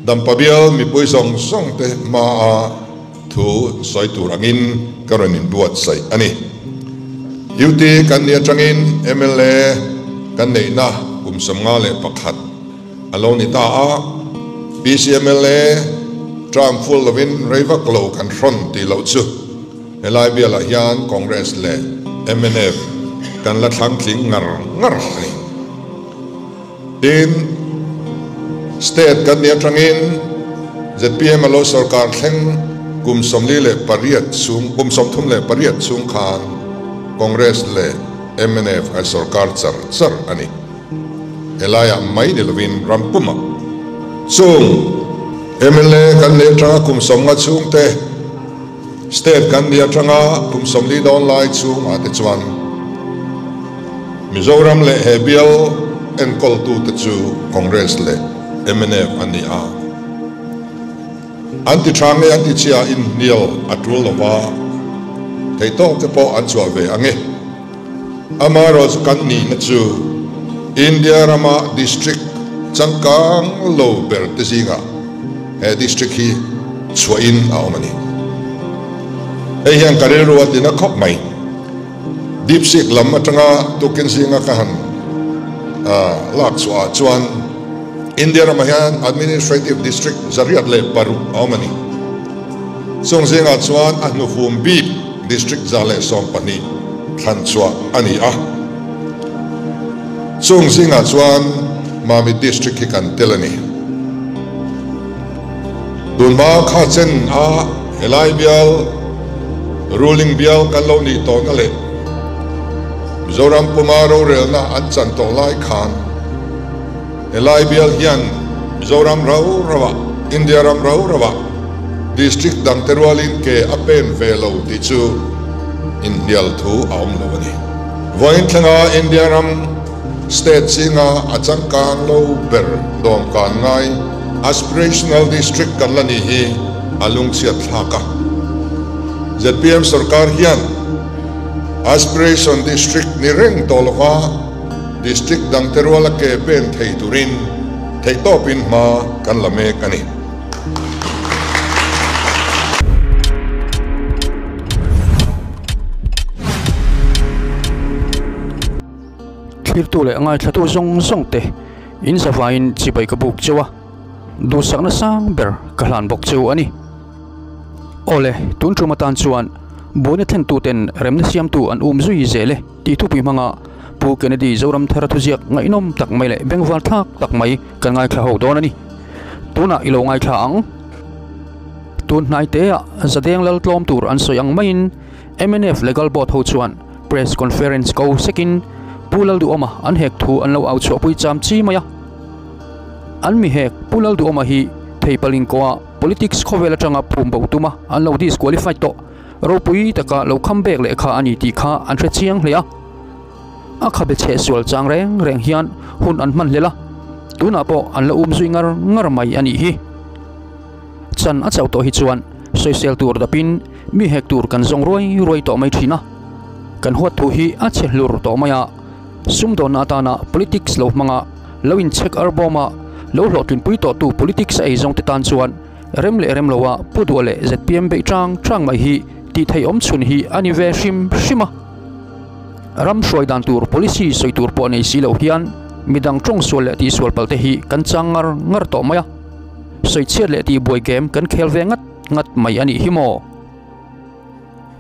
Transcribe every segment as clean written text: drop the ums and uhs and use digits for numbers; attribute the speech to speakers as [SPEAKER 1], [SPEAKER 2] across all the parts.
[SPEAKER 1] Dampa bial mipui zawng zawng te hmaa thu sawi tur angin ka rawn inbuatsaih a ni. UT kan nih atangin mla kan neihna kum 51 a lo ni ta a, PCMLA term full lovin rei vak lo kan hrawn tih loh chu helai bialah hian Congress leh mnf kan la thlang tling ngar ngar a ni. Tin, State kan nih atangin zpm a lo sorkar thleng kum 48 chhung, kum 38 chhung khan Congress leh mnf an sorkar char char a ni. Helaiah mai ni lovin ram pumah chung mla kan nih atanga kum 50 chhung te, State kan nih atanga kum 40 dawn lai chhungah te chuan Mizoram leh he bial enkawltu te chu Congress leh mnf an ni a. An ti tha nge an ti chhia inhnial a tul lova, theihtawk te pawh an chhuah ve ang e. Amaherawhchu kan nihna chu India rama district changkang lo ber te zingah he district hi chhuahin a awm a ni. Hei hian ka rilru a tina khawp mai. Deep Seek lam atanga tukin zinga ka han lak chhuah ah chuan India ramah hian administrative district 106 a awm a ni. Chung zingah chuan a hnufum bik district 112 thlan chhuah a ni a. Chung zingah chuan Mamit district hi kan tel a ni. Tunhma kha chen a helai bial ruling bial kan lo nih tawhna leh Mizoram puma rorelna an chan tawh lai khan helai bial hian Mizoram rau rauah, India ram rau rauah district dang te rualin ke a pen ve lo tih chu inhnial thu a awm lo a ni. Vawiin thlenga India ram state zinga a changkang lo ber dawmkan ngai aspirational district kan la nih hi a lungchhiat thlak a. Zpm sorkar hian aspiration district ni reng tawh lova district dang te ruala ke pen thei turin theihtawpin hma kan la mek a ni.
[SPEAKER 2] Thlirtu leh ngaithlatu zawng zawng te in zavaiin chibai ka buk cheu a, duhsakna sang ber ka hlan bawk cheu a ni. Awle, tun tum atan chuan buaina thlentu ten remna siamtu an um zui zel e tih thupui hmanga Pu Kennedy Zoramthara thuziak ngaihnawm tak mai leh bengvar thlak tak mai kan ngaithla ho dawn a ni. Tunah i lo ngaithla ang. Tun hnai teah Zadeng lal tlawm tur an sawi ang maiin mnf Legal Board ho chuan Press Conference ko sekin Pu Lalduhawma an hek thu an lo au chhuahpui cham chi mai a. An mi hek Pu Lalduhawma hi Theipalin koa politics khawvel atanga phum bo tuma an lo disqualified tawh ropui taka lo kham bek leh kha a ni tih kha an hre chiang hle a. A khabe chhe sual chang reng reng hian hun an hman hlel a, tunah pawh an la um zui ngar ngar mai a nih hi. Chan a chauh tawh hi chuan sawisel tur dapin mi hek tur kan zawng ruai ruai tawh mai thin a. Kan huat thu hi a chhe hlur tawh mai a, sumdawnna atana politics lo hmanga lo inchhek arbawm a, lo hlawhtlinpui tawhtu politics a eizawngte tan chuan rem leh rem loa Pu Duha leh zpm beih chang chang mai hi tih theih awm chhun hi a ni ve hrim hrim a. Ram hruai dan tur policy sawi tur pawh nei si lo hian midang tawng sual leh tihsual palh te hi kan chang ngar ngar tawh mai a. Sawichhiat leh tihbuai game kan khel ve ngat ngat mai a nih hi maw?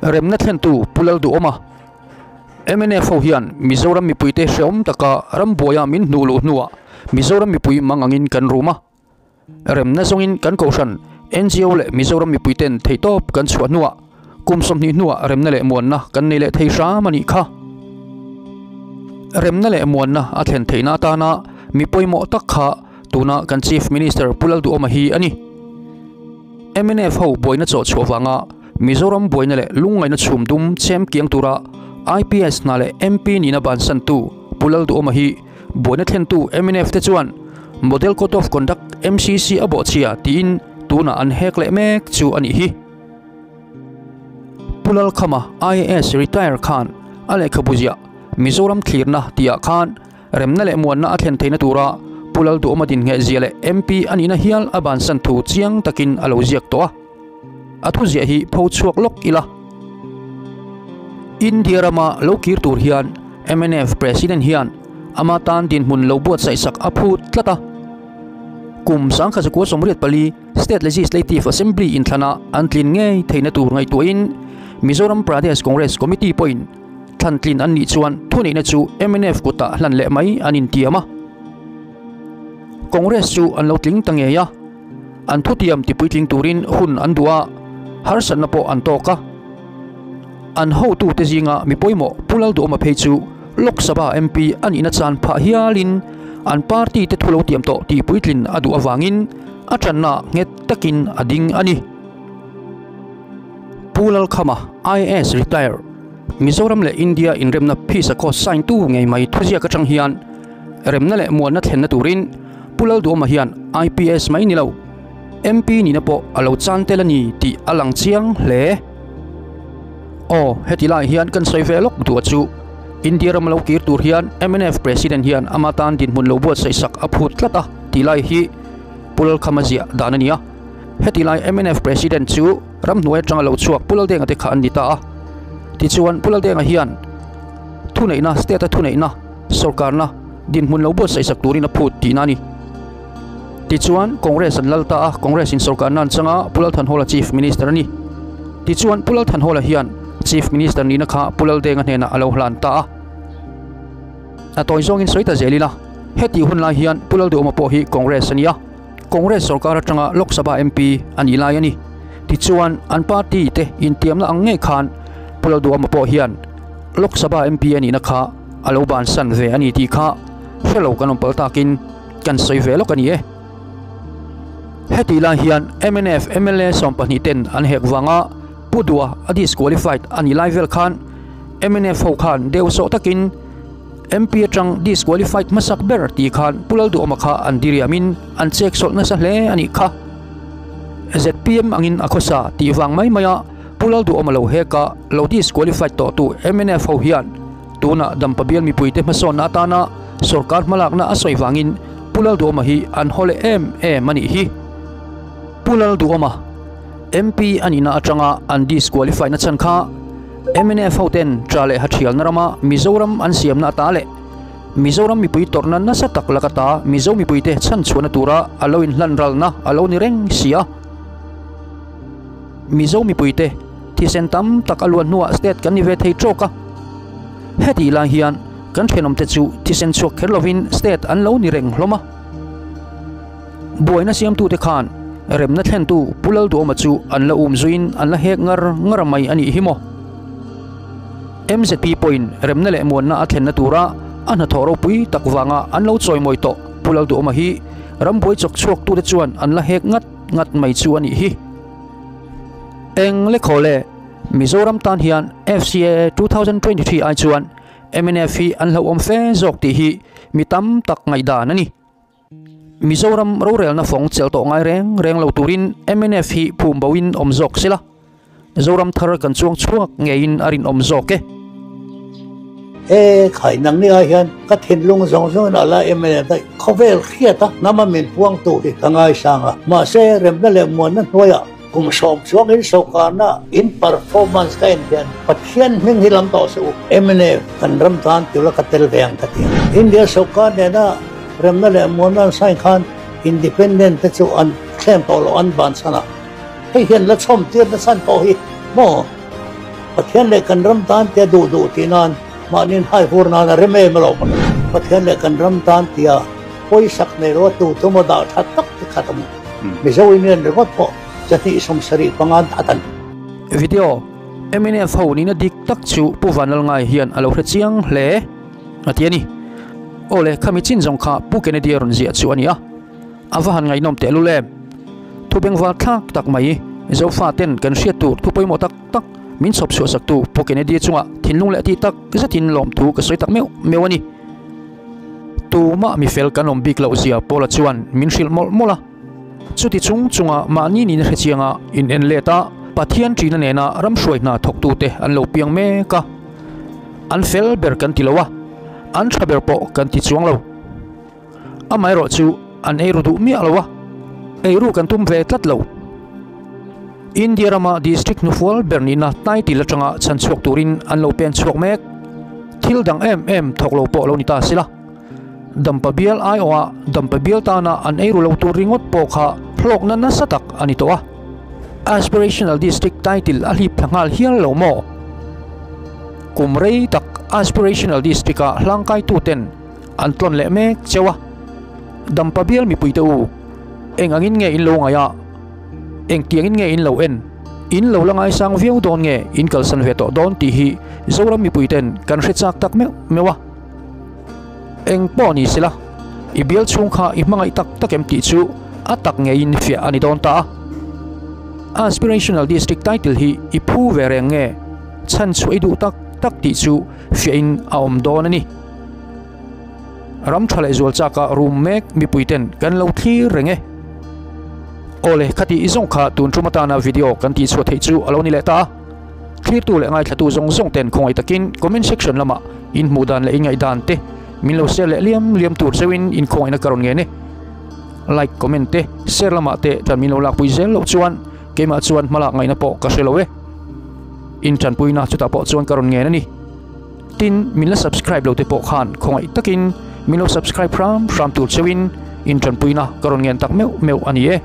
[SPEAKER 2] Remna thlentu Pu Lalduhawma, mnf ho hian Mizoram mipuite hrehawm taka rambuaia min hnuh luh hnuah Mizoram mipui mang angin kan rum a. Remna zawngin kan kohhran ngo leh Mizoram mipuiten theihtawp kan chhuah hnuah kum 20 hnuah remna leh muanna kan nei leh thei hram a nih kha. Remna leh muanna a thlen theihna atana mi pawimawh tak kha tuna kan Chief Minister Pu Lalduhawma hi a ni. Mnf ho buaina chawh chhuah vanga Mizoram buaina leh lungngaihna chhum dum chem kiang tura IPS hna leh MP nihna bansantu Pu Lalduhawma hi buaina thlentu mnf te chuan Model Code of Conduct, MCC, a bawhchhia tiin tunah an hek leh mek chu a nih hi. Pu Lalkhama IAS retire khan a lehkhabu ziah Mizoram thlirna tihah khan remna leh muanna a thlen theihna tura Pu Lalduhawma dinngeh zia leh MP a nihna hial a bansan thu chiang takin a lo ziak tawh a. A thuziah hi pho chhuak lawk ila. India rama lo kir tur hian mnf President hian ama tan dinhmun lo buatsaihsak a phut tlat a. Kum 1984 State Legislative Assembly inthlana an tlin ngei theihna tur ngaihtuahin Mizoram Pradesh Congress Committee pawhin thlan tlin an nih chuan thuneihna chu mnf kutah hlan leh mai an intiam a. Congress chu an lo tling ta ngei a, an thutiam tipuitling turin hun an duh a, harsatna pawh an tawk a. An hotute zinga mi pawimawh Pu Lalduhawma phei chu Lok Sabha MP a nihna chan phah hialin an party te thu lo tiam tawh tihpuitlin a duh avangin a tanna nghet takin a ding a ni. Pu Lalkhama, IAS Retire, Mizoram leh India inremna Peace Accord sign tu ngei mai thuziak atang hian remna leh muanna thlenna turin Pu Lalduhawma hian IPS mai ni lo, MP nihna pawh a lo chan tel a ni tih a lang chiang hle. Aw, heti lai hian kan sawi ve lawk duh a chu India ram lo kir tur hian mnf President hian ama tan dinhmun lo buatsaihsak a phut tlat a tih lai hi Pu Lalkhama ziah dan a ni a. Heti lai mnf President chu ramhnuai atanga lo chhuak Pu Laldenga te kha an ni ta a. Tichuan Pu Laldenga hian thuneihna, state a thuneihna, sorkarna dinhmun lo buatsaihsak turin a phut tihna a ni. Tichuan Congress an lal ta a, Congress in sorkarna an chang a, Pu Lalthanhawla Chief Minister a ni. Tichuan Pu Lalthanhawla hian Chief Minister nihna kha Pu Laldenga hnenah a lo hlan ta a. A tawi zawngin sawi ta zel ila, hetih hun lai hian Pu Lalduhawma pawh hi Congress a ni a, Congress sorkar atanga Lok Sabha MP a nih lai a ni. Tichuan an party te intiamna ang ngei khan Pu Lalduhawma pawh hian Lok Sabha MP a nihna kha a lo bansan ve a ni tih kha hre lo kan awm pal takin kan sawi ve lawk a ni e. Hetih lai hian mnf mla 12 ten an hek vanga Pu Dua a disqualified a nih lai vel khan mnf ho khan deuh sawh takin MP atang disqualified hmasak ber tih khan Pu Lalduhawma kha an diriamin an chek sawlh nasa hle a nih kha. Zpm angin a khawsa tih vang mai maia Pu Lalduhawma lo hek a lo disqualified tawhtu mnf ho hian tunah Dampa bial mipuite hmasawnna atana sorkar hmalakna a sawi vangin Pu Lalduhawma hi an haw leh em em a nih hi. Pu Lalduhawma MP a nihna atanga an disqualify na chhan kha mnf ho ten tha leh hathialna rama Mizoram an siamna ata leh Mizoram mipui tawrhna nasa tak lak ata Mizo mipuite chhan chhuahna tura a lo inhlan ralna a lo ni reng si a. Mizo mipuite thisen tam tak a luan hnuah state kan ni ve thei tawk a. Hetih lai hian kan thenawmte chu thisen chhuak kher lovin state an lo ni reng hlawm a. Buaina siamtute khan remna thlentu Pu Lalduhawma chu an la um zuiin an la hek ngar ngar mai a nih hi maw? Mzp pawhin remna leh muanna a thlenna tura a hnathawh ropui tak vanga an lo chawimawi tawh Pu Lalduhawma hi rambuai chawk chhuaktute chuan an la hek ngat ngat mai chu a nih hi. Eng le khaw le, Mizoram tan hian FCAA 2023 ai chuan mnf hi an hlauhawm fe zawk tih hi mi tam tak ngaihdan a ni. Mizoram rorelna fawng chelh tawh ngai reng reng lo turin mnf hi phum boin awm zawk sela, Zoram thar kan chuang chhuak ngeiin a rinawm zawk e.
[SPEAKER 3] He khai nang ni ah hian ka thinlung zawng zawngin a la mnf daih. Khawvel hriat a hnama min puangtu hi ka ngaisang a, mahse remna leh muanna hnuaiah kum sawm chuangin sawrkarna in performance ka en hian Pathian hming hi lam tawh se u. Mnf kan ram tan tula ka tel ve ang ka ti a. India sawrkar nena Remna leh muanna an sign khan independent te chu an thlem tawh loh an ban chhan a, hei hian la chhawm tir na chhan pawh hi maw Pathian leh kan ram tan tia duh duh tih nan mahni in hai vur nan a rem em alawm a, Pathian leh kan ram tan tia pawisak nei lo a tu tu maw dah tha tak te khat awm Mizo Union ringawt pawh chahnih 75 an that an.
[SPEAKER 2] Video, mnf ho nihna dik tak chu Pu Vanlalngai hian a lo hre chiang hle. A ti a ni. Aw le, khami chin zawng kha Pu Kennedy a rawn ziah chu a ni a. A va han ngaihnawm teh lul em. Thu bengvar thlak tak mai, Zofa ten kan hriat tur thu pawimawh tak tak min chhawp chhuah saktu Pu Kennedy chungah thinlung leh tih tak zetin lawmthu ka sawi tak meuh meuh a ni. Tumah mi fel kan awm bik loh zia Paula chuan min hrilh mawlh mawlh a. Chuti chung chunga mahni nihna hre chianga in en let a, Pathian ṭihna nena ramhruai hna thawktute an lo piang mek a. An fel ber kan ti lo a, an ṭha ber pawh kan ti chuang lo. Amaherawhchu an eiru duh miah lo a, eiru kan tum ve tlat lo. India rama district hnufual ber nihna title atanga chhan chhuak turin an lo pen chhuak mek. Thil dang em em thawk lo pawh lo ni ta sila. Dampa bial aiawha Dampa bial tana an eiru lo tur ringawt pawh kha hlawkna nasa tak a ni tawh a. Aspirational District title a hlip thla nghal hial lo maw? Kum rei tak Aspirational District-a hlangkaituten an tlawn leh mek cheu a. Dampa bial mipuite u, eng angin nge in lo ngaih a? Engtiangin nge in lo en? In lo la ngaisang viau dawn nge in kalsan ve tawh dawn tih hi Zoram mipuiten kan hre chak tak meuh meuh a. Eng pawh ni sela, i bial chhung kha i hmangaih tak tak em tih chu a tak ngeiin fiah a ni dawn ta a. Aspirational District title hi i phu ve reng nge chhan chhuah i duh tak tak tih chu fiahin a awm dawn a ni. Ram tha leh zual chaka rum mek mipuiten kan lo thlir reng e. Awle, khati i zawng kha tun tum atana video kan tihchhuah theih chu a lo ni leh ta a. Thlirtu leh ngaithlatu zawng zawng ten khawngaih takin comment section lamah in hmuh dan leh in ngaih dan te min lo share leh liam liam tur cheuhin in khawngaihna ka rawn ngen e. Like, comment te, share lamah te tan min lo lakpui zel loh chuan keimah chuan hmalak ngaihna pawh ka hre lo e. In tanpuina chutah pawh chuan ka rawn ngen a ni. Tin, min la subscribe lo te pawh khan khawngaih takin min lo subscribe hram hram tur cheuhin in tanpuina ka rawn ngen tak meuh meuh a ni e.